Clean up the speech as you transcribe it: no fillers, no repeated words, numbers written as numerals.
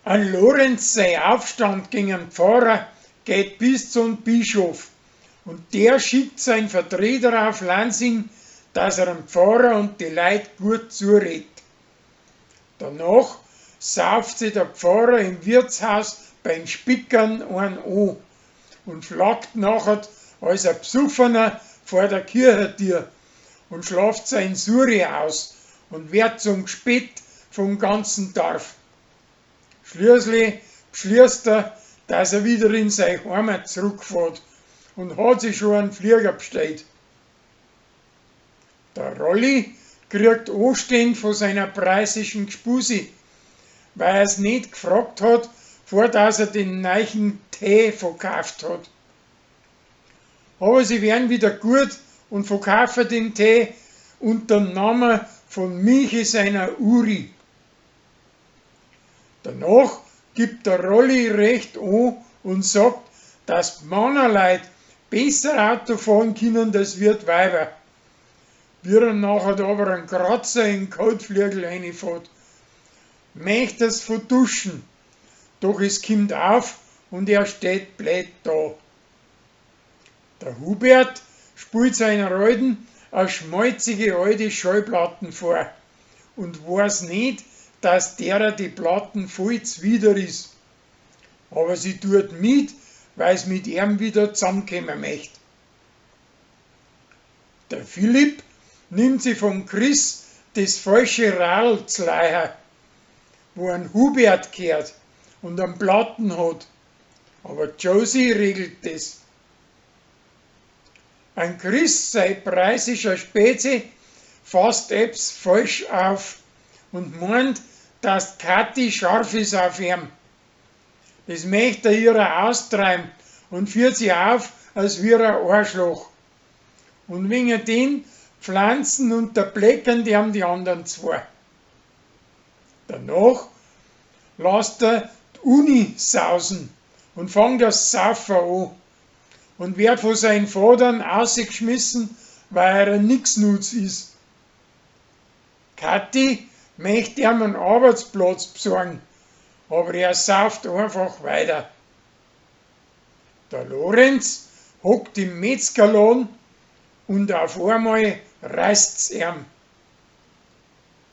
An Lorenz sei Aufstand gegen den Pfarrer geht bis zum Bischof und der schickt seinen Vertreter auf Lansing, dass er dem Pfarrer und die Leute gut zuredet. Danach sauft sich der Pfarrer im Wirtshaus beim Spickern einen an und schlagt nachher als ein Besoffener vor der Kirchentür und schlaft sein Suri aus und wird zum Gespött vom ganzen Dorf. Schließlich beschließt er, dass er wieder in seine Heimat zurückfährt und hat sich schon einen Flieger bestellt. Der Rolli kriegt Anstände von seiner preußischen Gspusi, weil er's nicht gefragt hat, vor dass er den neuen Tee verkauft hat. Aber sie werden wieder gut und verkaufen den Tee unter dem Namen von Michi seiner Uri. Danach gibt der Rolli recht an und sagt, dass Männerleut besser Auto fahren können als wir die Weiber. Wie er nachher aber einen Kratzer in den Kotflügel reinfährt, möchte er's vertuschen, doch es kommt auf und er steht blöd da. Der Hubert spielt seiner Alten a schmalzige alte Schallplatten vor und weiß nicht, dass derer die Platten voll zwider ist. Aber sie tut mit, weil's mit ihm wieder zusammenkommen möcht. Der Philipp nimmt sich vom Chris das falsche Radl z'leiher, wo ein Hubert gehört und einen Platten hat. Aber Josie regelt das. Ein Chris sei preußischer Spezi fasst ebs falsch auf und meint, dass Kathi scharf ist auf ihn. Das möchte er ihrer austreiben und führt sie auf, als wär er Arschloch. Und wegen den Pflanzen und der Bleckern, die haben die anderen zwei. Danach lässt er die Uni sausen und fängt das Saufen an und wird von seinen Vatern ausgeschmissen, weil er nix nutz ist. Kathi möchte ihm einen Arbeitsplatz besorgen, aber er sauft einfach weiter. Der Lorenz hockt im Metzgerladen und auf einmal reißt's ihm.